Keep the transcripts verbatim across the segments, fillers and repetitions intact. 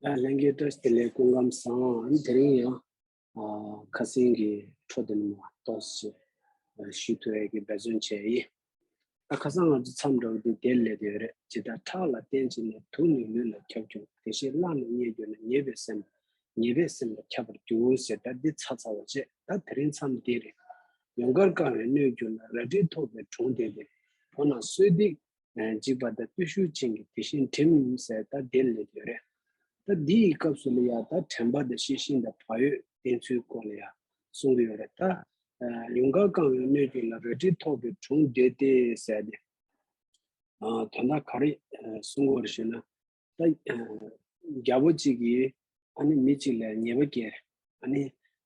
ལྷན་རྒྱས་བཀྲ་ཤིས་བདེ་ལེགས། སྐུ་ཁམས་བཟང་། དེ་རིང་ཡང་ཁ་སང་གི་འཕྲོ་དེ་ནས་མར་ཏོག་ཙམ་ཞུ་ཐུབ་ཡས་ཀྱི་འབད་བརྩོན་བྱས་ཡིན། ད་ཁ་སང་ང་ཚོ་མཚམས་འདྲ་བོ་དེ་དེར་སླེབས་ཡོད་རེད། ཇི་ལྟར་ཁྲག་ལ་བརྟེན་བྱས་ནས། དུག་ནི་ལུས་ལ་ཁྱབ་འགྱུར། དེ་བཞིན་གླགས་ནི་རྙེད་གྱུར་ན། ཉེས་པའི་སེམས། ཉེས་པའི་སེམས་ལ་ཁྱབ་པར་འགྱུར་ཟེར། ད་འདི་ཚར་ཚར་བ་བྱས། ད་དེ་རིང་མཚམས་འདི་རེད། ཡུངས་ཀར་བཀང་བས་གནོད་གྱུར་ན། རལ་གྲི་ཐོགས་པས་དྲུངས་བདེ་སྟེ། བུ་ནི་གསོས་འདེབས་འཇིགས་པ་དང་། བརྟུལ་ཞུགས་ཅན་གྱིས་དེ་བཞིན་བསྒྲིམས་ཟེར། ད་དེར་སླེབས་ཡོད་རེད། ད་འདི་ཡི་སྐབས་སུ་ལ་ཡང་ད་དྲན་པ་དང་ཤེས་བཞིན་དང་བག་ཡོད་བསྟེན་ཚུལ་སྐོར་ལ་ཡང་གསུང་གི་ཡོད་རེད། ད་ཡུངས་ཀར་བཀང་བས་གནོད་གྱུར་ན། རལ་གྲི་ཐོགས་པས་དྲུངས་བདེ་སྟེ་ཟེར་ཏེ། དོན་དག་ག་རེ་གསུང་གི་ཡོད་རེད་ཞུས་ན། ད་རྒྱལ་པོ་གཅིག་གིས་ཨ་ནི་མི་གཅིག་ལ་ཉེས་པ་བཀལ། ཨ་ནི་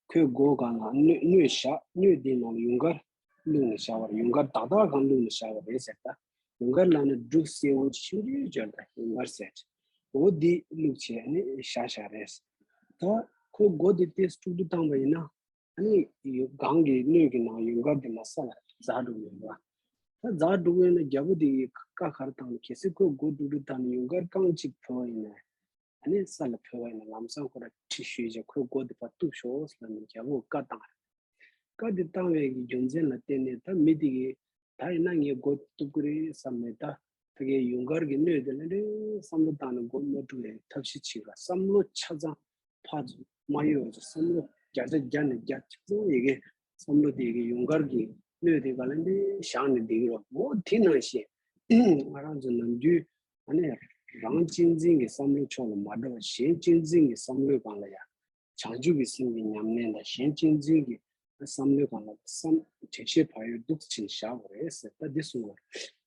ཁོའི་སྒོ་སྒང་ལ་སྣོད་སྣོད་བཞག་སྣོད་དེའི་ནང་ལ་ཡུངས་ཀར་བླུགས་ནས་བཞག་པ་རེད། ཡུངས་ཀར་དག་དག་གང་བླུགས་ནས་བཞག་པ་རེད་ཟེར། ད་ཡུངས་ཀར་ལབ་ན་འབྲུ་སེར་པོ་ཆུང་ཆུང་ཅིག་ཡོད་རེད། ད་ཡུངས་ཀར་ཟེར་ཅིག་འོ་འདི་བླུགས་བྱས་ཨ་ནི་བཞག་བཞག་རེད། ད་ཁོ་སྒོ་དེ་ཏོག་ཙམ་དཀྲུག་དཀྲུག་བཏང་བ་ཡིན་ན། ཨ་ནི་ཡུ་སྒང་གི་སྣོད་ཀྱི་ནང་ཡུངས་ཀར་དེ་མར་ས་ལ་འཛག་འགྲོ་གི་ཡོད་རེད་པ། ད་འཛག་འགྲོ་གི་ཡོད་ན་རྒྱལ་པོ་དེ་གིས་བཀའ་ག་རེ་བཏང་ན། གལ་སྲིད་ཁོས་སྒོ་དཀྲུག་དཀྲུག་བཏང་ནས་ཡུངས་ཀར་རྐང་གཅིག་བུད་པ་ཡིན་ན། ཨ་ནི་ས་ལ་བུད་པ་ཡིན་ན་ལམ་སང་ཁོ་རང་ཁྲིད་ཞུས་བྱས་ཁོའི་སྒོ་དེ་ཕར་གཏུབ་ཤོག་ཟེར་ལབ་ནས་རྒྱལ་པོས་བཀའ་བཏང་རེད། བཀའ་དེ་བཏང་བའི་གི་རྒྱུ་མཚན་ལ་བརྟེན་ནས་ད་མི་དེ་གིས་ད་ཡིན་ན་ངས་སྒོ་གཏུབ་ཀྱི་རེད་བསམ་ནས། ད་ཕ་གིའི་ཡུངས་ཀར་གྱི་སྣོད་དེ་ལ་འདྲེ་བསམ་བློ་བཏང་ནས་སྒོ་མ་དཀྲུག་ཡའི་ཐབས་ཤེས་བྱེད་ཀ་བསམ་བློ་ཆ་ཚང་ཕར་ཚུར་མ་གཡོ་བ་བྱས། བསམ་བློ་བརྒྱ་ཆ་བརྒྱ་ནས་བརྒྱ་ཆ་ཚང་ཡི་གེ་བསམ་བློ་དེ་ཡི་གེ་ཡུངས་ཀར་གྱི་སྣོད་དེ་ག་ལ་འདི་བཞག་ནས་བསྡད་ཀྱི་རེད། འོ་དེ་ནང་བཞིན་ང་རང་ཚོ་ནམ་རྒྱུན་ཨ་ནི་རང་གཅེས་འཛིན་གྱི་བསམ་བློ་ཕྱོགས་ལ་མ་འགྲོ་བར་གཞན་གཅེས་འཛིན་གྱི་བསམ་བློའི་སྒང་ལ་ཡ། བྱང་ཆུབ་ཀྱི་སེམས་ཀྱི་ཉམས་ལེན་དང་གཞན་གཅེས་འཛིན་གྱི་བསམ་བློའི་སྒང་ལ་བསམ་དྲན་ཤེས་བག་ཡོད་འདུག་ཕྱིན་བཞག་པ་རེད་ཟེར། ད་འདི་གསུང་བར་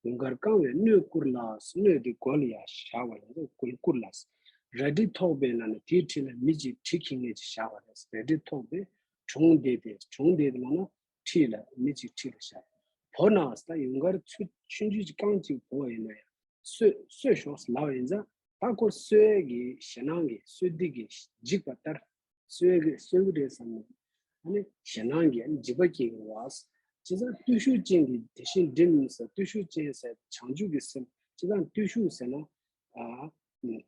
ཡུངས་ཀར་བཀང་བས་སྣོད་བསྐུར་ལ། སྣོད་དེ་སྒོ་ལ་ཡ་བཞག་པ་ཡིན་ཙང་སྒོ་བསྐུར་ལ། རལ་གྲི་ཐོགས་པས་ལབ་ན་དེའི་འཁྲིས་ལ་མི་གཅིག་གྲི་འཁྱེར་མཁན་ཅིག་བཞག་པ་རེད། རལ་གྲི་ཐོགས་པས་དྲུངས་བདེ་སྟེ། དྲུངས་བདེ་སྟེ་ལབ་ན་འཁྲིས་ལ་མི་གཅིག་འཁྲིས་ལ་བཞག་བུ་ནི་ད་ཡུངས་ཀར་ཆུང་ཆུང་ཅིག་རྐང་གཅིག་བུད་པ་ཡིན་ན་ཡང་གསོད་གསོད་ཤོག་ཟེར་ལབ་པ་ཡིན་ཙང་། ད་ཁོ་གསོད་ཀྱི་ཞེད་སྣང་གིས་གསོད་འདོད་ཀྱི་འཇིགས་པ་ལྟར་གསོད་ཀྱི་གསོད་ཀྱི་རེད་བསམ་ནས་ཨ་ནི་ཞེད་སྣང་གིས་ཨ་ནི་འཇིགས་པ་སྐྱེ་གི་རེད་པ། བྱས་ཙང་བརྟུལ་ཞུགས་ཅན་གྱིས་དེ་བཞིན་བསྒྲིམས་ཟེར། བརྟུལ་ཞུགས་ཅན་ཟེར་བྱང་ཆུབ་ཀྱི་སེམས། བྱས་ཙང་བརྟུལ་ཞུགས་ཟེར་ན། ཨ།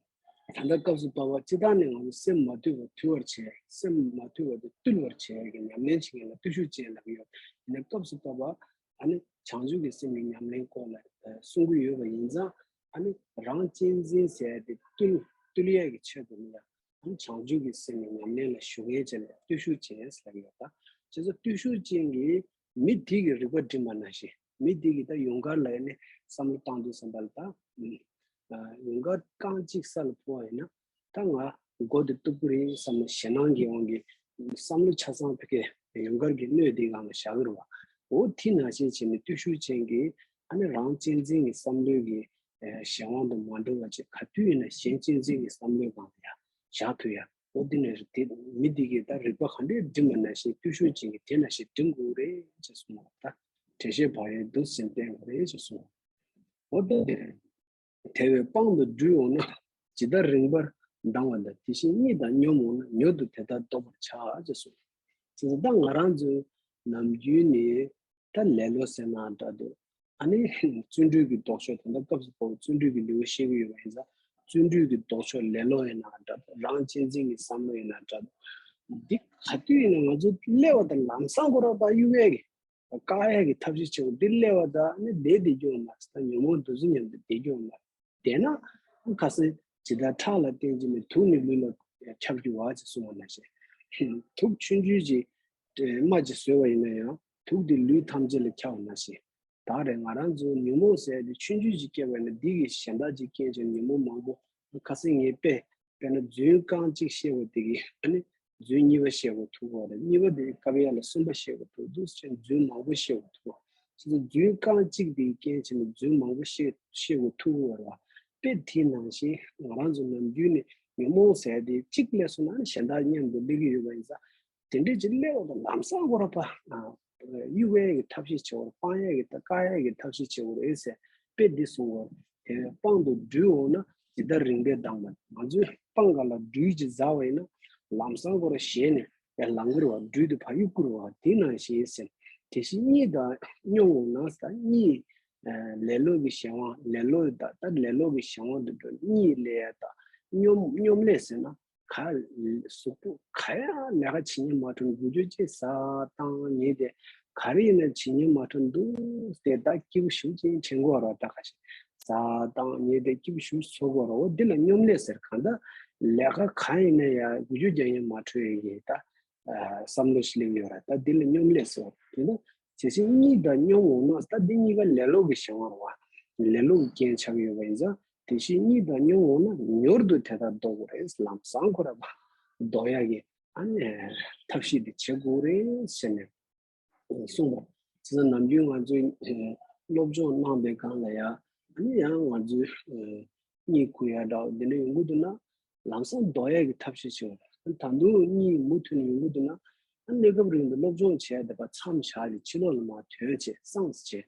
ད་ལྟ་སྐབས་སུ་བབ་པ་སྤྱིར་བཏང་ནས་ང་ཚོ་སེམས་མ་དུལ་བ་དུལ་བར་བྱེད། སེམས་མ་དུལ་བ་དེ་དུལ་བར་བྱེད་ཀྱི་ཉམས་ལེན་བྱེད་མཁན་ལ་བརྟུལ་ཞུགས་ཅན་ལབ་ཀྱི་ཡོད། ཡིན་ན་སྐབས་སུ་བབ་པ་ཨ་ནི་བྱང་ཆུབ་ཀྱི་སེམས་ཀྱི་ཉམས་ལེན་སྐོར་ལ་གསུང་གི་ཡོད་པ་ཡིན་ཙང་། ཨ་ནི་རང་གཅེས་འཛིན་ཟེར་དེ་དུལ་དུལ་ཡས་ཀྱི་ཆེད་དུ་ནི་ཡང་ཨ་ནི་བྱང་ཆུབ་ཀྱི་སེམས་ཀྱི་ཉམས་ལེན་ལ་ཞུགས་མཁན་ཅིག་ལ་བརྟུལ་ཞུགས་ཅན་ཟེར་ཡོད། ད་བྱས་ཙང་བརྟུལ་ཞུགས་ཅན་གྱིས་མི་དེ་གི་རིག་པ་བསྒྲིམས་པ་ནང་བཞིན། མི་དེ་གིས་ད་ཡུངས་ཀར་ལ་ནི་བསམ་བློ་བཏང་དུས་ཙམ་པ་ལ་ད། ཡུངས་ཀར་རྐང་གཅིག་ས་ལ་ཕོག་པ་ཡིན་ན། ད་ང་སྒོ་དེ་གཏུབ་ཀྱི་རེད་བསམ་ནས་ཞེད་སྣང་གི་དབང་གིས་བསམ་བློ་ཆ་ཚང་ཕ་གིའི་ཡུངས་ཀར་གྱི་སྣོད་དེའི་སྒང་ལ་བཞག་གི་རེད་པ། འོ་དེ་ནང་བཞིན་བྱས་ནས་བརྟུལ་ཞུགས་ཅན་གྱིས་ཨ་ནི་རང་གཅེས་འཛིན་གྱི་བསམ་བློའི་གི་གཞན་དབང་དུ་མ་འགྲོ་བ་བྱས། ག་དུས་ཡིན་ན་གཞན་གཅེས་འཛིན་གྱི་བསམ་བློའི་སྒང་ལ་ཡང་བཞག་ཐུབ་ཡ། འོ་དེ་ནས་དེ་མི་དེ་གིས་ད་རིག་པ་ག་འདྲས་བསྒྲིམས་པ་ནང་བཞིན་བརྟུལ་ཞུགས་ཅན་གྱིས་དེ་ནང་བཞིན་བསྒྲིམས་དགོས་རེད་ཅེས་གསུངས་པ། ད་དྲན་ཤེས་བག་ཡོད་འདུག་སེམས་བསྟེན་དགོས་རེད་ཅེས་གསུངས། འོ་དེ་དེ་བས་དཔང་དུ་སྦྲུལ་འོང་ན། ཇི་ལྟར་རིངས་པར་ལྡང་བ་དང་། དེ་བཞིན་གཉིད་དང་སྙོམས་འོང་ན། མྱུར་དུ་དེ་ལྟར་བཟློག་པར་བྱ་ཅེས་གསུངས། ཅེས་ད་ང་རང་ཚོའི་ནམ་རྒྱུན་ནས་ད་ལེ་ལོ་ཟེར་ན་འདྲ་འདུག་ཨ་ནི་བརྩོན་འགྲུས་ཀྱི་ལྡོག་ཕྱོགས། ད་ལྟ་སྐབས་སུ་བབ་པའི་བརྩོན་འགྲུས་ཀྱི་ལེའུ་བཤད་ཀྱི་ཡོད་པ་ཡིན་ཙང་། བརྩོན་འགྲུས་ཀྱི་ལྡོག་ཕྱོགས་ལེ་ལོ་ཡིན་ན་འདྲ་འདུག་རང་གཅེས་འཛིན་གྱི་བསམ་བློ་ཡིན་ན་འདྲ་འདུག་འདི་ག་དུས་ཡིན་ན་ང་ཚོ་སླེབས་པ་དང་ལམ་སང་ཁོ་རང་ཕར་གཡུག་ཡས་ཀྱི་བཀག་ཡས་ཀྱི་ཐབས་ཤེས་བྱེད་དགོས། འདི་སླེབས་པ་དང་ནི་བསྡད་བསྡད་རྒྱུ་མ་རེད། ད་ཉོན་མོངས་འདུ་འཛི་མཉམ་དུ་བསྡད་རྒྱུ་མ་རེད། བསྡད་ན་ཁ་སང་ཇི་ལྟར་ཁྲག་ལ་བརྟེན་བྱས་ནས་དུག་ནི་ལུས་ལ་ཁྱབ་རྒྱུ་བ་ཅེས་གསུངས་པ་ནང་བཞིན། དུག་ཆུང་ཆུང་ཅིག་རྨ་ཅིག་ཟོས་པ་ཡིན་ན་ཡང་དུག་དེ་ལུས་ཐམས་ཅད་ལ་ཁྱབ་པ་ནང་བཞིན། ད་རེས་ང་རང་ཚོ་ཉོན་མོངས་ཟེར་དེ་ཆུང་ཆུང་ཅིག་སྐྱེས་པ་ཡིན་ན་འདི་གི་གཞན་དག་ཅིག་སྐྱེས་བྱས་ཉོན་མོངས་མང་པོ། ཁ་སང་ངས་དཔེ་དཔེར་ན་རྫུན་རྐང་གཅིག་བཤད་པ་དེ་གིས་ཨ་ནི་རྫུན་གཉིས་པ་བཤད་དགོས་ཐུག་པ་རེད། གཉིས་པ་དེ་སྐབས་ཡ་ལ་གསུམ་པ་བཤད་དགོས་ཐུག་འདུག་ཟེར་རྫུན་མང་པོ་བཤད་དགོས་ཐུག་པ། ཁྱེད་ཚོ་རྫུན་རྐང་གཅིག་དེ་རྐྱེན་བྱས་ནས་རྫུན་མང་པོ་བཤད་བཤད་དགོས་ཐུག་པ་རེད་བ། དཔེ་དེ་ནང་བཞིན་ང་རང་ཚོ་ནམ་རྒྱུན་ནས་ཉོན་མོངས་ཟེར་དེ་གཅིག་སླེབས་སོང་ན་གཞན་དག་མཉམ་དུ་སླེབས་ཀྱི་ཡོད་པ་ཡིན་ཙང་། དེ་འདྲའི་ཅིག་སླེབས་པ་དང་ལམ་སང་ཁོ་རང་ཕར་གཡུག་ཡས་ཀྱི་ཐབས་ཤེས་བྱེད་དགོས་རེད། སྤང་ཡས་ཀྱི་ད་བཀག་ཡས་ཀྱི་ཐབས་ཤེས་བྱེད་དགོས་རེད་ཟེར། དཔེ་འདི་གསུང་བར། དེ་བས་དཔང་དུ་སྦྲུལ་འོང་ན། ཇི་ལྟར་རིངས་པར་ལྡང་བ། ང་ཚོས་སྤང་ཁ་ལ་སྦྲུལ་ཅིག་འཛེགས་པ་ཡིན་ན། ལམ་སང་ཁོ་རང་ཞེད་ནས་ཡར་ལངས་ཀྱི་རེད་བ། སྦྲུལ་དེ་ཕར་གཡུག་གི་རེད་བ། དེ་ནང་བཞིན་ཟེར། དེ་བཞིན་གཉིད་དང་སྙོམས་འོང་ན་ཟེར། གཉིད་ལེ་ལོ་གི་གཞན་དབང་། ལེ་ལོ་ད་ལྟ་ལེ་ལོ་གི་གཞན་དབང་དུ་འགྲོ། གཉིད་ལས་ད་ སྙོམས་སྙོམས་ལས་ཟེར་ན། ག་གཟུགས་པོ་ག་ཡང་ལས་ཀ་བྱེད་སྙིང་མ་བྲོ་འགུལ་སྐྱོད་ཅིག་ཟ་བཏང་ཉལ་ཏེ། ག་རེ་ཡིན་ན་བྱེད་སྙིང་མ་བྲོ་འདུག་སྟེ། ད་སྐྱིད་པོ་ཞེ་པོ་ཅིག་དྲན་གྱི་ཡོད་རེད། ད་ག་ཞིག་ཟ་བཏང་ཉལ་ཏེ་སྐྱིད་པོ་ཞེ་པོ་ཚོར་གྱི་ཡོད་རེད། འོ་འདི་ལ་སྙོམས་ལས་ཟེར། གང་ལྟར་ལས་ཀ་ག་ཡིན་ན་ཡང་འགུལ་སྐྱོད་རྒྱག་སྙིང་མ་བྲོ་ཡི་ད་བསམ་བློ་ཞིག་སླེབས་ཡོད་རེད། ད་འདི་ལ་སྙོམས་ལས་ཟེར་བ་དེ་ནི། དེ་བཞིན་གཉིད་དང་སྙོམས་འོང་ན། ད་འདི་གཉིས་ཀ་ལེ་ལོ་གི་གཞན་དབང་རེད་བ། ལེ་ལོ་གི་རྐྱེན་ཆགས་ཡོད་པ་ཡིན་ཙང་། དེ་བཞིན་གཉིད་དང་སྙོམས་འོང་ན། མྱུར་དུ་དེ་དག་བཟློག་དགོས་རེད། ལམ་སང་ཁོ་ར་བཟློག་ཡག་གི་ཨ་ནི་ཐབས་ཤེས་དེ་བྱེད་དགོས་རེད་ཟེར་ནས་གསུངས་པ། བྱས་ཙང་ནམ་རྒྱུན་ང་ཚོའི་སློབ་སྦྱོང་གནང་པའི་སྒང་ལ་ཡང་ཨ་ནི་ཡང་ང་ཚོའི་གཉིད་ཁུག་ཡ་འདྲ་བ་འདི་འདྲ་ཡོང་གི་འདུག་ན། ལམ་སང་བཟློག་ཡས་ཀྱི་ཐབས་ཤེས་བྱེད་པ། ད་དུང་གཉིད་མུ་མཐུད་ནས་ཡོང་གི་འདུག་ན། ཨ་གནས་སྐབས་རིང་དུ་སློབ་སྦྱོང་བྱས་བསྡད་པ་མཚམས་བཞག་སྟེ་ཕྱི་ལོགས་ལ་མར་ཐོན་བྱས་སངས་བྱས།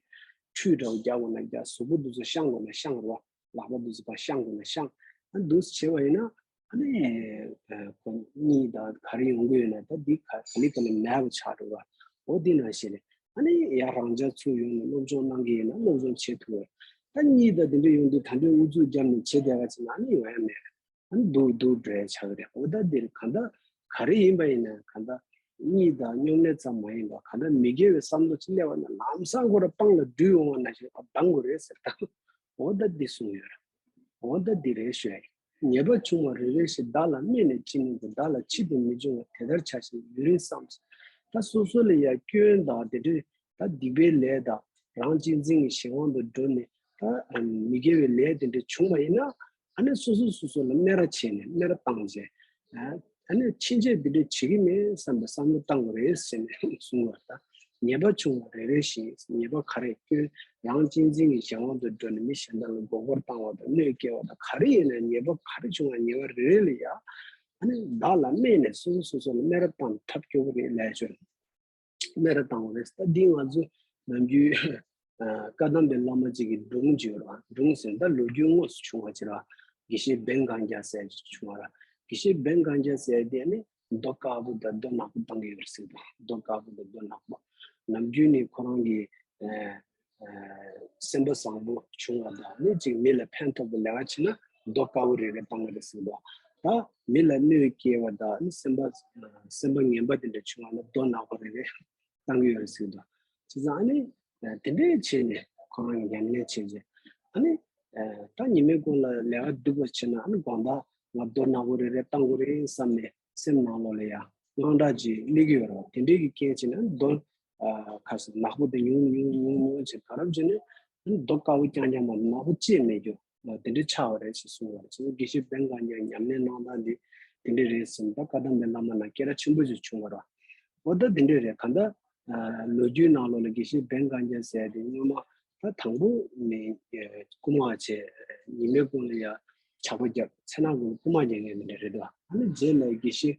ཁྲུས་འདྲ་བོ་རྒྱག་དགོས་ན་རྒྱག་གཟུགས་པོ་འདི་ཚོ་བཤང་དགོས་ན་བཤང་རོགས། ལག་པ་འདི་ཚོ་ཕར་བཤང་དགོས་ན་བཤང་། ཨ་འདུག་སེ་བྱས་པ་ཡིན་ན། ཨ་ནི་ཁོ་གཉིད་ད་ག་རེ་ཡོང་གི་ཡོད་ན་ད་འདི་ག་ལེ་ག་ལེ་མེད་པ་ཆགས་འགྲོ་བ། འོ་འདི་ནང་བཞིན་རེད། ཨ་ནི་ཡར་རང་འཇགས་ཚུར་ཡོང་ནས་སློབ་སྦྱོང་གནང་གི་ཡིན་ན་སློབ་སྦྱོང་བྱེད་ཐུབ་པ། ད་གཉིད་ད་དེ་འདྲ་ཡོང་དུས་ད་འདྲའི་ཨུ་ཚུགས་བརྒྱབ་ནས་བྱེད་བསྡད་པ་ཅིག་ན་ཨ་ནི་ཡོང་ཡ་མེད། ཨ་ནི་སྡུག་སྡུག་འགྲོ་ཡ་ཆགས་ཀྱི་རེད། འོ་ད་འདིར་གང་ལྟར་ག་རེ་ཡིན་པ་ཡིན་ན་གང་ལྟར་གཉིད་དང་སྙོམས་ལས་ཙམ་མ་ཡིན་པ་གང་ལྟར་མི་དགེ་བའི་བསམ་བློ་ཅིག་སླེབས་པ་ན་ལམ་སང་ཁོ་ར་སྤང་ལ་འདྲུད་འོང་བ་ནང་བཞིན་ལྡང་དགོས་རེད་ཟེར། ད་འོ་ད་འདི་གསུངས་ཡོད་རེད། འོ་ད་འདི་རེད་ཞུ་ཡ་ཡིན། ཉེས་པ་ཆུང་བ་རེ་རེ་ཞིག་བདག་ལ་སྨྲས་ནས་ཅི་ནུས་ཀྱིས། བདག་ལ་ཕྱིར་དུ་མི་འབྱུང་བ་དེ་ལྟར་བྱ་ཞིང་ཡུན་རིང་བསམས། ད་སོ་སོ་ལ་ཡ་སྐྱོན་དང་དེ་འདྲའི་ད་སྡིག་པའི་ལས་དང་རང་གཅེས་འཛིན་གྱི་གཞན་དབང་དུ་འགྲོ་ནས་ད་མི་དགེ་བའི་ལས་དེ་འདྲ་བྱུང་བ་ཡིན་ན། ཨ་ནི་སོ་སོ་སོ་སོ་ལ་སྨད་ར་བྱས་ནས་སྨད་ར་བཏང་བྱས། ཨ་ནི་ཕྱིན་ཆད་འདི་འདྲ་བྱེད་ཀྱི་མེད་བསམ་པའི་བསམ་བློ་བཏང་དགོས་རེད་ཟེར་ནས་གསུངས་པ་ད། ཉེས་པ་ཆུང་བ་རེ་རེ་བཞིན་ཉེས་པ་ག་རེ་སྐྱོན་རང་གཅེས་འཛིན་གྱི་གཞན་དབང་དུ་འགྲོ་ནས་མི་གཞན་དག་ལ་མགོ་སྐོར་བཏང་བ་དང་གནོད་སྐྱེལ་བ་དང་ག་རེ་ཡིན་ན་ཉེས་པ་ག་རེ་བྱུང་བ་ཉེས་པ་རེ་རེ་ལ་ཡ། ཨ་ནི་བདག་ལ་སྨད་ནས་སོ་སོ་སོ་སོ་ལ་སྨད་ར་བཏང་ཐབས་སྐྱོ་པོ་རེད་ལས་བྱུང་། སྨད་ར་བཏང་བ་རེད། ད་འདི་ང་ཚོ་ནམ་རྒྱུན་བཀའ་གདམས་པའི་བླ་མ་གཅིག་གི་སྒྲུང་བརྗོད་ར། སྒྲུང་ཟེར་ད་ལོ་རྒྱུས་དངོས་སུ་བྱུང་བ་ཅིག་ར། དགེ་བཤེས་བན་གངས་རྒྱ་ཟེར་ཅིག་བྱུང་བ་ར། དགེ་བཤེས་བན་གངས་རྒྱ་ཟེར་དེ་ནི་རྡོ་དཀར་པོ་དང་རྡོ་ནག་པོ་བཏང་གི་ཡོད་རེད་ཟེར་གི་འདུག་རྡོ་དཀར་པོ་དང་རྡོ་ནག་པོ། ནམ་རྒྱུན་ནི་ཁོ་རང་གི་སེམས་པ་བཟང་པོ་བྱུང་བ་དང་ནི་གཅིག་མི་ལ་ཕན་ཐོགས་པའི་ལས་ཀ་བྱེད་ན་རྡོ་དཀར་པོ་རེ་རེ་བཏང་གི་རེད་ཟེར་གི་འདུག་ད་མི་ལ་གནོད་སྐྱེལ་བ་དང་ནི་སེམས་པ་སེམས་པ་ངན་པ་དེ་འདྲ་བྱུང་བ་ན་རྡོ་ནག་པོ་རེ་རེ་བཏང་གི་ཡོད་རེད་ཟེར་གི་འདུག་བྱས་ཙང་ཨ་ནི་དེ་འདྲས་བྱས་ནས་ཁོ་རང་གི་ཉམས་ལེན་བྱས་རྗེས་ཨ་ནི་ད་ཉི་མའི་གུང་ལ་ལས་ཀ་སྡུག་པ་བྱས་ན་ཨ་ནི་དགོང་དག་ང་རྡོ་ནག་པོ་རེ་རེ་བཏང་དགོས་རེད་བསམ་ནས། སེམས་ནང་ལོགས་ལ་ཡང་དངངས་སྐྲག་ཅིག་སླེབས་ཀྱི་ཡོད་རེད་བ། དེ་འདྲའི་གི་རྐྱེན་བྱས་ནས་རྡོ་ཁ་སང་ནག་པོ་དེ་ཉུང་ཉུང་ཉུང་ཉུང་བྱས་ག་རབ་བྱས་ནས་རྡོ་དཀར་པོ་རྐྱང་རྐྱང་མ་གཏོགས་ནག་པོ་ཅིག་མེད་རྒྱུ་དེ་འདྲའི་ཆགས་པ་རེད་ཅེས་གསུངས་པ་རེད། བྱས་ཙང་དགེ་བཤེས་བན་གངས་རྒྱ་ཉམས་ལེན་གནང་སྟངས་འདི་དེ་འདྲ་རེད་ཟེར་ནས་ད་བཀའ་གདམས་པའི་བླ་མ་ནང་སྐད་གྲགས་ཆེན་པོ་ཅིག་བྱུང་བ་རེད་བ། འོ་ད་དེ་འདྲ་རེད། གང་ལྟར་ལོ་རྒྱུས་ནང་ལོགས་ལ་དགེ་བཤེས་བན་གངས་རྒྱ་ཟེར་དེ་སྔོན་མ་ད་དང་པོ་ནི་སྐུ་མ་བྱས་ཉི་མའི་གུང་ལ་ཡ་ཇག་པ་རྒྱབ་མཚན་ནག་གུང་ལ་སྐུ་མ་རྒྱག་མཁན་དེ་འདྲ་རེད་འདུག་ཨ་ནི་རྗེས་ལ་དགེ་བཤེས་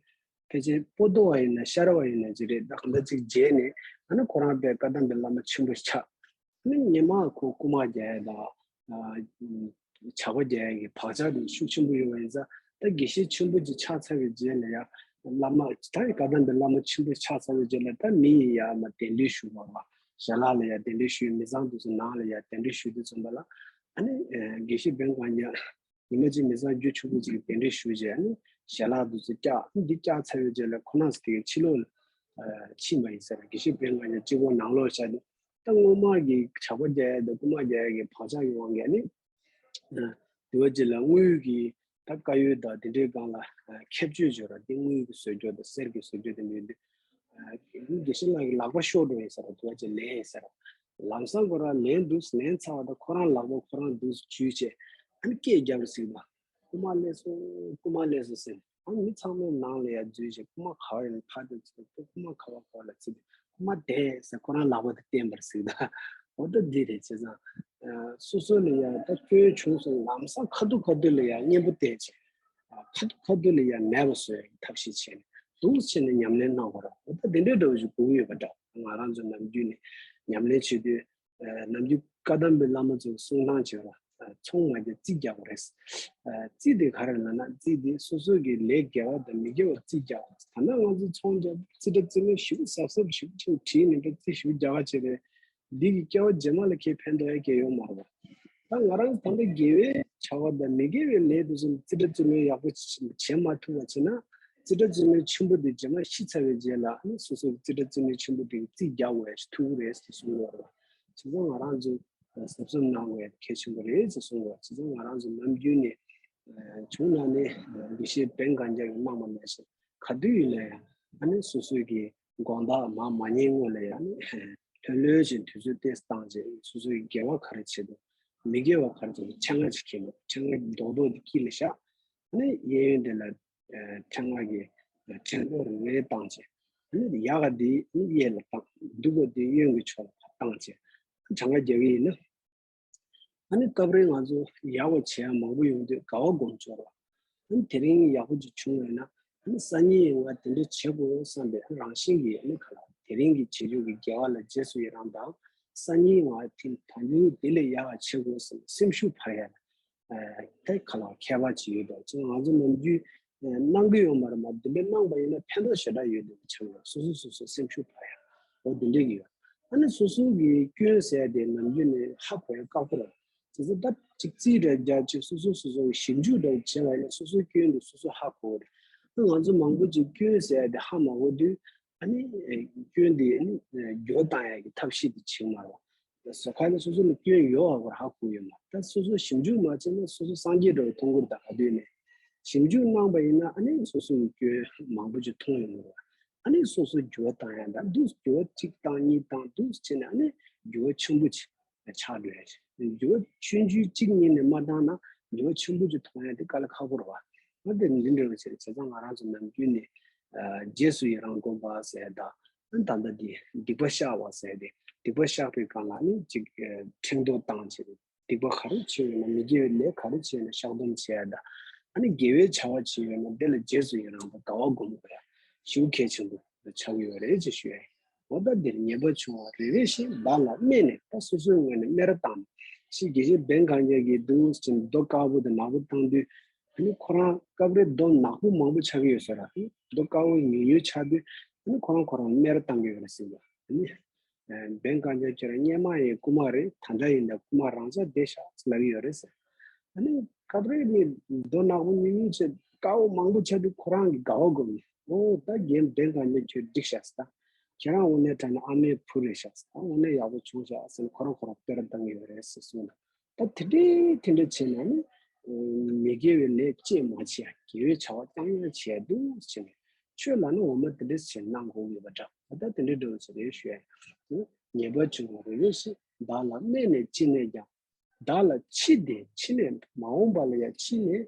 ཕལ་ཆེར་པོ་ཏོ་བ་ཡིན་ན་ཤ་ར་བ་ཡིན་ན་ཅི་རེད། ད་གང་ལྟར་ཅིག་རྗེས་ནས་ཨ་ནི་ཁོ་རང་དཔེ་བཀའ་གདམས་པའི་བླ་མ་ཆེན་པོ་ཆགས། ཨ་ནི་སྔོན་མ་ཁོ་སྐུ་མ་རྒྱག་ཡ་དང་ཇག་པ་རྒྱག་ཡ་གི་བག་ཆགས་དེ་ཤུགས་ཆེན་པོ་ཡོད་པ་ཡིན་ཙང་ད་དགེ་བཤེས་ཆེན་པོ་ཅིག་ཆགས་ཚར་བའི་རྗེས་ལ་ཡ་བླ་མ་ད་བཀའ་གདམས་པའི་བླ་མ་ཆེན་པོ་ཆགས་ཚར་བའི་རྗེས་ལ་ད་མི་ཡི་ཡ་མ་གདན་འདྲེན་ཞུ་བ་བ་ཞལ་ལག་ལ་ཡ་གདན་འདྲེན་ཞུས། མི་ཚང་དེ་ཚོ་ནང་ལ་ཡ་གདན་འདྲེན་ཞུ་དུས་ཙམ་པ་ལ་ཨ་ནི་དགེ་བཤེས་བན་གངས་རྒྱ་ཉི་མ་གཅིག་མི་ཚང་རྒྱུ་ཕྱུག་པོ་ཅིག་གིས་གདན་འདྲེན་ཞུས་རྗེས་ཨ་ནི་ཞལ་ལག་དེ་ཚོ་བཀྱག་འདི་བཀྱག་ཚར་བའི་རྗེས་ལ་ཁོ་རང་ཚོ་དེ་གའི་ཕྱི་ལོགས་ལ་ཕྱིན་པ་ཡིན་ཟེར། དགེ་བཤེས་བན་གངས་རྒྱ་གཅིག་པོ་ནང་ལོགས་བཞག་ནས་ད་སྔོན་མ་གི་ཇག་པ་རྒྱག་ཡ་དང་རྐུ་མ་རྒྱག་ཡ་གི་བག་ཆགས་ཀྱི་དབང་གིས་ཨ་ནི་དེ་བ་ཅིག་ལ་དངུལ་གྱི་ད་དཀར་ཡོལ་དང་དེ་འདྲའི་སྒང་ལ་ཁྱད་ཆོས་བརྗོད་ར། དེ་དངུལ་གྱི་བཟོ་བཅོས་དང་གསེར་གྱི་བཟོ་བཅོས་དེ་འདྲའི་དུས་དགེ་བཤེས་ལགས་ཀྱི་ལག་པ་ཤོར་འགྲོ་ཡིན་ཟེར་ར། དེ་བ་ཅིག་ལེན་ཡིན་ཟེར་ར། ལམ་སང་ཁོ་རང་ལེན་འདུག་ལེན་ཚར་བ་དང་ཁོ་རང་ལག་པ་ཁོ་རང་འདུག་འཇུས་བྱས་ཨ་ནི་སྐད་རྒྱབ་ར་ཟིག་དང་རྐུ་མ་སླེབས་སོང་རྐུ་མ་སླེབས་སོང་ཟེར། ཨ་ནི་མི་ཚང་མའི་ནང་ལ་ཡར་འཛུལ་བྱས་རྐུ་མ་ག་བ་ཡིན་ཕར་དང་ཚུར་རྐུ་མ་ག་བ་ག་བ་ལ་ཚུད་དེ་རྐུ་མ་དེད་ཟེར་ཁོ་རང་ལག་པ་དེ་བསྟན་པར་ཟིག་དང་། འོ་ད་འདི་རེད། བྱས་ཙང་སོ་སོ་ལ་ཡ་ད་སྐྱོན་བྱུང་སོང་ལམ་སང་ཁ་ཐུག་ཁ་ཐུག་ལ་ཡ་གཉེན་པོ་བསྟེན་བྱས་ཁ་ཐུག་ཁ་ཐུག་ལ་ཡ་མེད་པ་བཟོ་ཡ་གི་ཐབས་ཤེས་བྱས་ནས་འདུག་བྱས་ནས་ཉམས་ལེན་གནང་བ་རེད། འོ་ད་དེ་འདྲའི་འདྲ་བོ་ཞིག་དགོས་ཀྱི་ཡོད་པ་འདྲ། ང་རང་ཚོ་ནམ་རྒྱུན་ནས་ཉམས་ལེན་བྱེད་དུས་ནམ་རྒྱུན་བཀའ་གདམས་པའི་བླ་མ་ཚོས་གསུང་སྟངས་བྱས་པ། ཚོང་མ་རྒྱག་རྩིས་རྒྱག་པ་རེད། རྩིས་དེ་ག་རེ་ལབ་ན་རྩིས་དེ་སོ་སོ་གི་ལས་དགེ་བ་དང་མི་དགེ་བ་རྩིས་རྒྱག་པ། ད་ནང་ང་ཚོ་ཚོང་རྒྱག་རྩིས་ཁྲ་རྩིས་མ་ཞིབ་གཟབ་གཟབ་ཞིབ་ཅིག་བྲིས་ནས་རྩིས་ཞིབ་རྒྱག་ག་བྱས་རེད། འདི་གི་སྐྱེ་བ་རྗེས་མ་ལ་ཁྱེད་ཕན་ཐོགས་ཡ་གལ་ཡོད་མ་རེད། ད་ང་རང་ད་ལྟ་དགེ་བའི་བྱ་བ་དང་མི་དགེ་བའི་ལས་དེ་ཚོ་རྩིས་ཁྲ་རྩིས་མེད་ཡག་པོ་བྱེད་མ་ཐུབ་པ་བྱས་ན། རྩིས་ཁྲ་རྩིས་མེད་ཆེན་པོ་དེ་རྗེས་མ་ཤི་ཚར་བའི་རྗེས་ལ་ནི་སོ་སོ་གི་རྩིས་ཁྲ་རྩིས་མེད་ཆེན་པོ་དེ་རྩིས་རྒྱག་དགོས་ཡ་ཞིག་ཐུག་གི་རེད་ཟེར་གསུངས་ཡོད་རེད། བྱས་ཙང་ང་རང་ཚོ་གཟབ་གཟབ་གནང་དགོས་ཡ་གལ་ཆེན་པོ་རེད་ཟེར་གསུངས་ཡོད། བྱས་ཙང་ང་རང་ཚོ་ནམ་རྒྱུན་ནས་བྱུང་ན་ནི་དགེ་བཤེས་བན་གངས་རྒྱལ་གྱིས་གནང་བ་ནང་བཞིན་ག་དུས་ཡིན་ན་ཡང་ཨ་ནི་སོ་སོའི་གི་དགོང་དག་མར་མ་ཉལ་སྔོན་ལ་ཡང་ནི་ལྷོད་ལྷོད་བྱས་དུས་ཚོད་ཏོག་ཙམ་བཏང་བྱས་སོ་སོའི་དགེ་བ་ག་རེ་བྱེད་འདུག་མི་དགེ་བ་ག་རེ་བྱེད་འདུག་ཕྲེང་བ་ཅིག་ཁྱེར་འདུག་ཕྲེང་བ་རྡོག་རྡོག་དེ་དཀྱིལ་ལ་བཞག་ཨ་ནི་གཡས་གཡོན་དེ་ལ་ཕྲེང་བ་གི་ཕྲེང་རྡོག་རེ་རེ་བཏང་བྱས། ཨ་ནི་ཡག་ག་དེ་ནི་གཡས་ལ་བཏང་། སྡུག་ག་དེ་གཡོན་གྱི་ཕྱོགས་ལ་བཏང་བྱས་གྲངས་ཀ་རྒྱག་གི་ཡིན་ན། ཨ་ནི་སྐབས་རེ་ང་ཚོ་ཡག་པ་བྱེད་ཡ་མང་པོ་ཡོང་དུས་དགའ་བ་སྒོམ་འཆོར་བ། ཨ་ནི་དེ་རིང་ཡག་པོ་ཅིག་བྱུང་བས་ན་ཨ་ནི་སང་ཉིན་ཡང་ང་དེ་འདྲ་བྱེད་དགོས་བསམ་པའི་རང་བཞིན་གྱིས་ཨ་ནི་ག་ལ་དེ་རིང་གི་བྱེད་རྒྱུ་གི་དགེ་བ་ལ་རྗེས་སུ་ཡི་རང་དང་། སང་ཉིན་ང་དེ་ད་དུང་དེ་ལས་ཡག་པ་བྱེད་དགོས་བསམ་སེམས་ཤུགས་འཕར་ཡ་ལ། དེ་ག་ལ་ཁྱད་པར་ཅིག་ཡོད་པ་ཅིག་ང་ཚོ་ནམ་རྒྱུན་གནང་གི་ཡོད་མ་རེད་མ། དེ་འདྲ་གནང་པ་ཡིན་ན་ཕན་ཐོགས་ཞེ་དྲག་ཡོད་དེ་ཆགས་ཡོད། སོ་སོ་སོ་སོ་སེམས་ཤུགས་འཕར་ཡ་འོ་དེ་འདྲ་གི་ཡོད། ཨ་ནི་སོ་སོ་གི་སྐྱོན་ཟེར་དེ་ནམ་རྒྱུན་ནས་ཧ་གོ་ཡ་དཀའ་པོ་རེད། དེ་ཚོ་ད་ཅིག་རྩིས་འདྲ་རྒྱག་ཅིག་སོ་སོ་སོ་སོ་གི་ཞིབ་འཇུག་འདྲ་བྱས་པ་ཡིན་ན་སོ་སོའི་སྐྱོན་དེ་སོ་སོ་ཧ་གོ་གི་རེད། ང་ཚོ་མང་པོ་ཅིག་སྐྱོན་ཟེར་དེ་ཧ་མ་གོ་དུས་ཨ་ནི་སྐྱོན་དེ་ཨ་ནི་འགྱུར་བ་བཏང་ཡ་གི་ཐབས་ཤེས་དེ་བྱེད་མ་རེད་བ། སོ་ཁ་ནས་སོ་སོ་ལ་སྐྱོན་ཡོད་པ་ཧ་གོ་ཡོད་མ། ད་སོ་སོ་ཞིབ་འཇུག་མ་བྱས་ན་སོ་སོ་སངས་རྒྱས་འདྲ་བོ་མཐོང་གི་རེད། ད་ག་དུས་ནས་ཞིབ་འཇུག་གནང་པ་ཡིན་ན་ཨ་ནི་སོ་སོ་གི་སྐྱོན་མང་པོ་ཅིག་མཐོང་ཡོང་གི་རེད། ཨ་ནི་སོ་སོ་འགྱུར་བ་བཏང་ཡ་ད་འདུག་འགྱུར་བ་གཅིག་བཏང་གཉིས་བཏང་འདུག་བྱས་ནས་ཨ་ནི་འགྱུར་བ་ཆེན་པོ་ཅིག་ཆགས་འགྲོ་ཡ་རེད། འགྱུར་བ་ཆུང་ཆུང་གཅིག་གཉིས་ནས་མ་བཏང་ན་འགྱུར་བ་ཆེན་པོ་ཅིག་མཐོང་ཡ་དེ་དཀའ་ལས་ཁག་པོ་རེད་བ། ཨ་དེ་འདི་འདྲ་བ་ཟེར་བྱས་ཙང་ང་རང་ཚོ་ནམ་རྒྱུན་ནས་རྗེས་སུ་ཡི་རང་སྒོམ་པ་ཟེར་ད། ད་ལྟ་འདི་སྡིག་པ་བཤགས་པ་ཟེར་ཏེ་སྡིག་པ་བཤགས་པའི་སྒང་ལ་ནི་ཅིག་ཕྲེང་རྡོག་བཏང་བྱས་སྡིག་པ་ག་རེ་བྱས་ཡོད་ན་མི་དགེ་བའི་ལས་ག་རེ་བྱས་ན་བཤགས་སྡོམ་བྱས་ཡ་ད། ཨ་ནི་དགེ་བའི་བྱ་བ་བྱས་ཡོད་ན་དེ་ལ་རྗེས་སུ་ཡི་རང་དང་དགའ་བ་སྒོམ་དགོས་ཡ་ཞེ་པོ་གལ་ཆེན་པོ་ཆགས་ཀྱི་ཡོད་རེད་ཅེས་ཞུ་ཡ་ཡིན། འོ་ད་འདིར་ཉེས་པ་བྱུང་བ་རེ་རེ་བཞིན་བདག་ལ་སྨད་ནས་ད་སོ་སོའི་ངོས་ནས་སྨད་ར་བཏང་ནས་ཞེས་དགེ་བཤེས་བན་གངས་རྒྱལ་གྱིས་འདུག་ཅིང་རྡོ་དཀར་པོ་དང་ནག་པོ་བཏང་དུས། ཨ་ནི་ཁོ་རང་སྐབས་རེ་རྡོ་ནག་པོ་མང་པོ་ཆགས་ཀྱི་ཡོད་ས་རེད། ཨ་ནི་རྡོ་དཀར་པོ་ཉུང་ཉུང་ཆགས་དུས་ཨ་ནི་ཁོ་རང་ཁོ་རང་སྨད་ར་བཏང་གི་ཡོད་རེད་ཟེར་བ། ཨ་ནི་བན་གངས་རྒྱལ་ཁྱོད་རང་སྔོན་མ་ཡི་རྐུན་མ་རེད། ད་ལྟ་ཡིན་ན་རྐུན་མ་རང་ས་བསྡད་ཤག་ལབ་ཀྱི་ཡོད་རེད་ཟེར། ཨ་ནི་སྐབས་རེ་ནི་རྡོ་ནག་པོ་ཉུང་ཉུང་ཆེ་དཀར་པོ་མང་པོ་ཆགས་དུས་ཁོ་རང་གི་དགའ་བ་སྒོམ་ནས་ཨོ་ད་རྒན་བན་གངས་རྒྱལ་ཁྱོད་འགྲིག་ཤག་ཟེར། ད་ཁྱེད་རང་དངོས་གནས་དྲང་གནས་ཨ་མའི་བུ་རེད་ཤག་ཟེར། ད་དངོས་གནས་ཡག་པོ་བྱུང་ཤག་ཟེར་ནས་ཁོ་རང་ཁོ་རང་སྤེ་ར་བཏང་གི་ཡོད་རེད་ཟེར་གསུངས་ན། ད་དེ་འདྲའི་དེ་འདྲ་བྱས་ན་ནི་མི་དགེ་བའི་ལས་ཅི་མ་བྱེད་ཡ་དགེ་བའི་བྱ་བ་རྐྱང་རྐྱང་བྱེད་ཡ་འདུག་ཟེར་ནས་ཆོས་ལ་ནི་འོ་མ་དེ་འདྲ་ཟེར་གནང་དགོས་ཡོད་པ་འདྲ། ད་ལྟ་དེ་འདྲ་འདྲ་བོ་ཟེར་རེད་ཞུ་ཡ་ཡིན། ཉེས་པ་བྱུང་བ་རེ་རེ་བཞིན་བདག་ལ་སྨད་ནས་ཅི་ནས་ཀྱང་བདག་ལ་འཆི་དེ་འཆི་ནས་མ་འོངས་པ་ལ་ཡང་འཆི་ནས་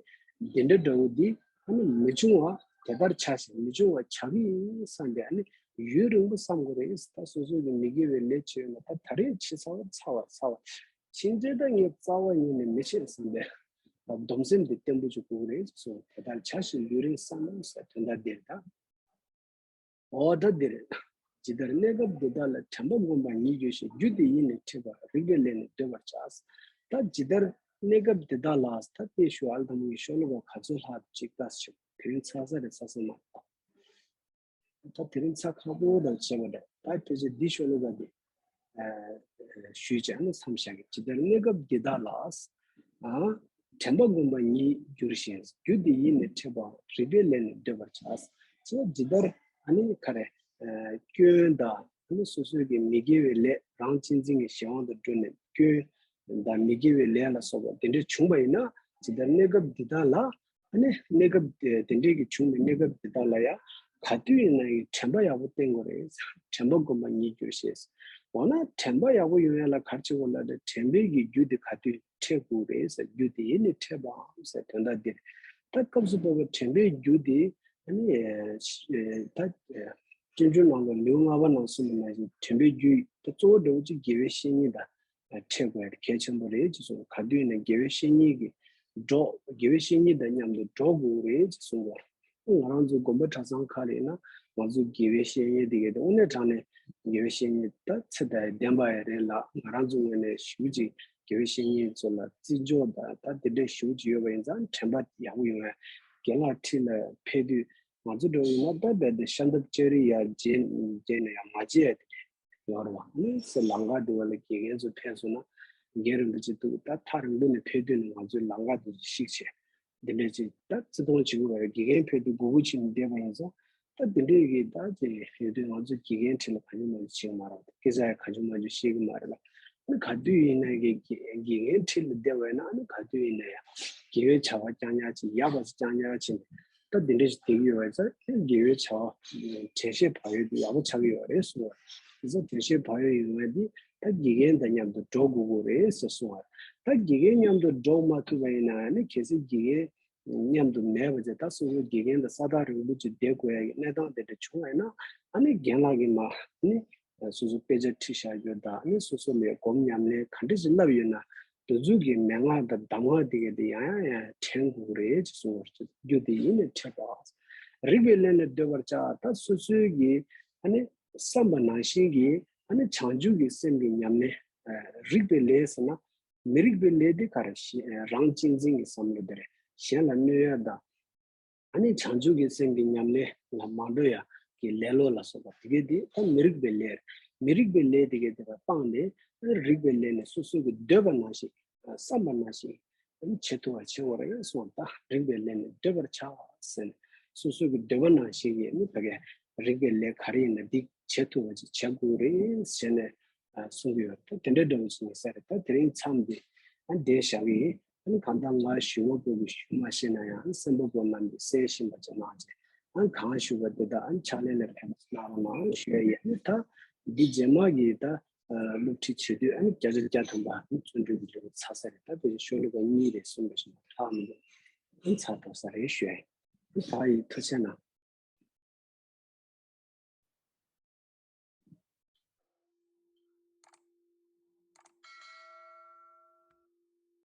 འདི་འདྲ་འདྲ་བོ་འདི་ཨ་ནི་མི་འབྱུང་བ་དེ་ལྟར་བྱ་ཞིང་མི་འབྱུང་བ་བྱ་གི་ཡིན་བསམ་པའི་ཨ་ནི་ཡུན་རིང་པོ་བསམ་དགོས་རེད། ད་སོ་སོ་གི་མི་དགེ་བའི་ལས་བྱས་ཡོད་ན་ད་ད་རེས་བྱེད་ཚར་བ་ཚར་བ་ཚར་བ། ཕྱིན་ཆད་ད་ངས་རྩ་བ་ཉིད་ནས་མི་བྱེད་བསམ་པའི་སྡོམ་སེམས་དེ་བརྟན་པོ་ཅིག་དགོས་རེད་གསུངས། དེ་ལྟར་བྱ་ཞིང་ཡུན་རིང་བསམ་ཟེར་དོན་དག་འདིར་ད། འོ་ད་འདིར། ཇི་ལྟར་གནས་སྐབས་འདི་དག་ལ་དྲན་པ་བསྒོམ་པ་ཉིད་གྱུར་ཞིང་རྒྱུ་དེ་ཡིས་ནི་ཁྲིད་པ་རིགས་པའི་ལས་ནི་འདོད་པར་བྱ། ད་ཇི་ལྟར་གནས་སྐབས་འདི་དག་ལ་ད་དེ་ཞུ་ཨལ་དམ་གྱི་ཤོ་ལོ་ཀ་ག་ཚོད་ལྷག་ཅིག་ལྟ་ཞིག་དེ་རིང་ཚར་ས་རེད་ཚར་ས་མ་རེད། ད་དེ་རིང་ཚ་ཁག་པོ་དང་བྱས་པ་འདྲ། ད་ཕལ་ཆེར་འདི་ཤོ་ལོ་ཀ་འདི་ཞུས་བྱས་ནས་མཚམས་བཞག་གི། ཇི་ལྟར་གནས་སྐབས་འདི་དག་ལ། དྲན་པ་བསྒོམ་པ་ཉིད་གྱུར་ཞིང་རྒྱུ་དེ་ཡིས་ནི་ཁྲིད་པ་རིགས་པའི་ལས་ནི་འདོད་པར་བྱ། ཅེས་ཇི་ལྟར་ཨ་ནི་ག་རེ། སྐྱོན་དང་ཨ་ནི་སོ་སོའི་གི་མི་དགེ་བའི་ལས་རང་གཅེས་འཛིན་གྱི་གཞན་དབང་དུ་འགྲོ་ནས་སྐྱོན་དང་མི་དགེ་བའི་ལས་ལ་སོགས་པ་དེ་འདྲ་བྱུང་བ་ཡིན་ན་ཇི་ལྟར་གནས་སྐབས་འདི་དག་ལ། ཨ་ནི་གནས་སྐབས་དེ་དེ་འདྲའི་གི་བྱུང་བའི་གནས་སྐབས་དེ་དག་ལ་ཡང་ག་དུས་ཡིན་ན་ཡང་དྲན་པ་ཡག་པོ་བསྟེན་དགོས་རེད། དྲན་པ་བསྒོམ་པ་ཉིད་གྱུར་ཞེས། འོ་ན་དྲན་པ་ཡག་པོ་ཡོང་ཡ་ལ་ག་རེ་བྱེད་དགོས་ལབ་ན་དྲན་པའི་གི་རྒྱུ་དེ་ག་དུས་འཕྲད་དགོས་རེད་ཟེར། རྒྱུ་དེ་ཡིས་ནི་ཁྲིད་པའམ་ཟེར་དོན་དག་འདིར། ད་སྐབས་སུ་བབ་པའི་དྲན་པའི་རྒྱུ་དེ་ཨ་ནི་ད་སྤྱོད་འཇུག་ནང་ལ་ལེའུ་ལྔ་པ་ནང་གསུངས་པ་ནང་བཞིན་དྲན་པའི་རྒྱུ་ད་གཙོ་བོ་འདྲ་བོ་ཅིག་དགེ་བའི་བཤེས་གཉེན་དང་། འཕྲད་དགོས་ཡ་གལ་ཆེན་པོ་རེད་ཅེས་གསུངས། ག་དུས་ཡིན་ན་དགེ་བའི་བཤེས་གཉེན་གྱི་འགྲོགས་དགེ་བའི་བཤེས་གཉེན་དང་མཉམ་དུ་འགྲོགས་དགོས་རེད་ཅེས་གསུངས་པ་རེད། ང་རང་ཚོ་དགོན་པ་གྲྭ་ཚང་ཁག་ལ་ཡིན་ན་ང་ཚོ་དགེ་བའི་བཤེས་གཉེན་དེ་གས་དེ་དངོས་གནས་དྲང་གནས་དགེ་བའི་བཤེས་གཉེན་ད་ཚེ་ད་ལྡན་པ་ཡ་རེད་ལ། ང་རང་ཚོ་ངོས་ནས་ཞུ་ཅིག་དགེ་བའི་བཤེས་གཉེན་ཚོ་ལ་བརྩི་འཇོག་དང་ད་དེ་འདྲའི་ཞུ་ཅིག་ཡོད་པ་ཡིན་ཙང་དྲན་པ་ཡག་པོ་ཡོང་ཡ། རྒན་ལགས་ཁྲི་ལ་ཕེབས་དུས་ང་ཚོ་འགྲོ་ཡིན་ན་ད་རྦད་དེ་ཤམ་ཐབས་ལྕགས་རི་ཡ་བརྗེས་བརྗེས་ནས་ཡང་མ་བརྗེ་ཡ་དེ་འདྲ། ཡོད་རེད་བ། ཨ་ནི་སེ་ལང་ཀ་དེ་བ་ལ་དགེ་རྒན་ཚོ་ཕེབས་སོང་ན། རྒན་རིན་པོ་ཆེ་འདུག་ད་ཐག་རིང་པོ་ནས་ཕེབས་དུས་ནས་ང་ཚོའི་ལམ་ཁ་དེ་ཚོ་བཤིག་བྱས། འདི་འདྲ་ཅིག་ད་བརྩི་མཐོང་བྱེད་དགོས་པ་རེད། དགེ་རྒན་ཕེབས་དུས་སྒུག་སྒུག་བྱས་ནས་བསྡད་པ་ཡིན་ཙང་། ད་འདི་འདྲའི་གི་ད་ཅིག་ཡོད་དུས་ང་ཚོ་དགེ་རྒན་འཁྲིས་ལ་གང་ཡང་མ་བྱེད་ཀྱི་མ་རེད། སྐད་ཆ་ཡང་གང་བྱུང་མང་བྱུང་བཤད་ཀྱི་མ་རེད་ལ། ཨ་ནི་ག་དུས་ཡིན་ན་གི་དགེ་དགེ་རྒན་འཁྲིས་ལ་བསྡད་པ་ཡིན་ན། ཨ་ནི་ག་དུས་ཡིན་ན་ཡང་དགེ་བའི་བྱ་བ་རྐྱང་རྐྱང་ཅིག་ཡག་པ་ཅིག་རྐྱང་རྐྱང་བྱས་ནས། ད་འདི་འདྲ་ཞིག་བསྡད་ཀྱི་ཡོད་པ་ཙང་། དགེ་བའི་བྱ་བ་དྲན་ཤེས་བག་ཡོད་དེ་ཡག་པོ་ཆགས་ཀྱི་ཡོད་རེད་གསུངས་པ། དེ་ཚོ་དྲན་ཤེས་བག་ཡོད་ཡོང་བ་འདི་ད་དགེ་རྒན་དང་མཉམ་དུ་འགྲོ་དགོས་ཀྱི་རེད་ཟེར་གསུངས་པ། ད་དགེ་རྒན་མཉམ་དུ་འགྲོ་མ་ཐུབ་པ་ཡིན་ན། ཨ་ནི་གལ་སྲིད་དགེ་རྒན་མཉམ་དུ་མེད་པ་བྱས། ད་སོ་སོ་དགེ་རྒན་དང་ས་ཐག་རིང་པོ་ཅིག་བསྡད་དགོས་ཡ་གི་གནས་སྟངས་དེ་འདྲ་བྱུང་བ་ཡིན་ན། ཨ་ནི་རྒན་ལགས་ཀྱིས་མ་ནི་སོ་སོ་དཔེ་ཆ་ཁྲིད་བཞག་རྒྱུ་དང་། ཨ་ནི་སོ་སོ་ལ་སྒོམ་ཉམས་ལེན་ག་འདྲ་ཞིག་བསླབས་ཡོད་ན། དེ་ཚོ་གི་མན་ངག་དང་གདམས་ངག་དེ་ག་དེ་ཡང་ཡང་ཡང་དྲན་དགོས་ཀྱི་རེད་ཅེས་གསུངས་པ་རྒྱུ་དེ་ཡིན་ནས་འཕྲད་པ། རིག་པའི་ལས་ལས་འདོད་པར་བྱ། ད་སོ་སོའི་གི་ཨ་ནི་བསམ་པ་ནང་བཞིན་གྱི། ཨ་ནི་བྱང་ཆུབ་ཀྱི་སེམས་ཀྱི་ཉམས་ལེན། རིག་པའི་ལས་ཟེར་ན། མི་རིགས་པའི་ལས་དེ་ག་རེ། རང་གཅེས་འཛིན་གྱི་བསམ་བློ་དེ་རེད། གཞན་ལ་གནོད་ཡ་དང་། ཨ་ནི་བྱང་ཆུབ་ཀྱི་སེམས་ཀྱི་ཉམས་ལེན་ལ་མ་འགྲོ་ཡ་གི་ལེ་ལོ་ལ་སོགས་པ་དེ་གས་དེ་ད་མི་རིགས་པའི་ལས་རེད། མི་རིགས་པའི་ལས་དེ་གས་དེ་ལ་སྤངས་ནས། ཨ་ནི་རིགས་པའི་ལས་ནི་སོ་སོ་གི་འདོད་པ་ནང་བཞིན། བསམ་པ་ནང་བཞིན་བྱེད་ཐུབ་པ་བྱེད་དགོས་རེད་གསུངས། ད་རིགས་པའི་ལས་ནི་འདོད་པར་བྱ་ཟེར་ནས། སོ་སོ་གི་འདོད་པ་ནང་བཞིན་གྱི་ནི་ཕ་གི་རིགས་པའི་ལས་ག་རེ་ཡིན་ན་འདི་བྱེད་ཐུབ་པ་ཅིག་བྱེད་དགོས་རེད་ཟེར་ནས། ཨ། གསུང་གི་ཡོད་རེད། ད་དེ་འདྲ་འདྲ་བོ་ཞིག་ཡིན་ས་རེད། ད་དེ་རིང་མཚམས་འདི་ཨ་བསྡད་བཞག་གི་ཡིན། ཨ་ནི་གང་ལྟར་ང་ཞུ་བ་པོ་གི་ཞུ་མ་ཤེས་ན་ཡང་། སེམས་པ་པོ་རྣམས་ཀྱིས་གསན་བཞིན་པ་ཅིག་གནང་བྱས། ཨ་ནི་གང་ཞུ་བ་དེ་དག་ཨ་ནི་ཕྱག་ལེན་ལ་ཕན་པ་གནང་རོགས་གནང་ཞུ་ཡ་ཡིན། ཨ་ནི་ད་འདི་རྗེས་མ་གི་ད་ཨ་སློབ་ཁྲིད་བྱེད་དུས་ཨ་ནི་བརྒྱ་ཆ་བརྒྱ་ཐམ་པ་ཨ་ནི་བརྩོན་འགྲུས་ཀྱི་ལུགས་ཚར་ས་རེད། ད་དེ་བཞིན་ཤོ་ལོ་ཀ་གཉིས་རེ་གསུམ་རེ་ཞིག་ལྷག་མི་འདུག་ཨ་ནི་ཚར་འགྲོ་ས་རེད་ཞུ་ཡ་ཡིན། ཨ་ནི་ད་ཡིན། ཐུགས་རྗེ་གནང་།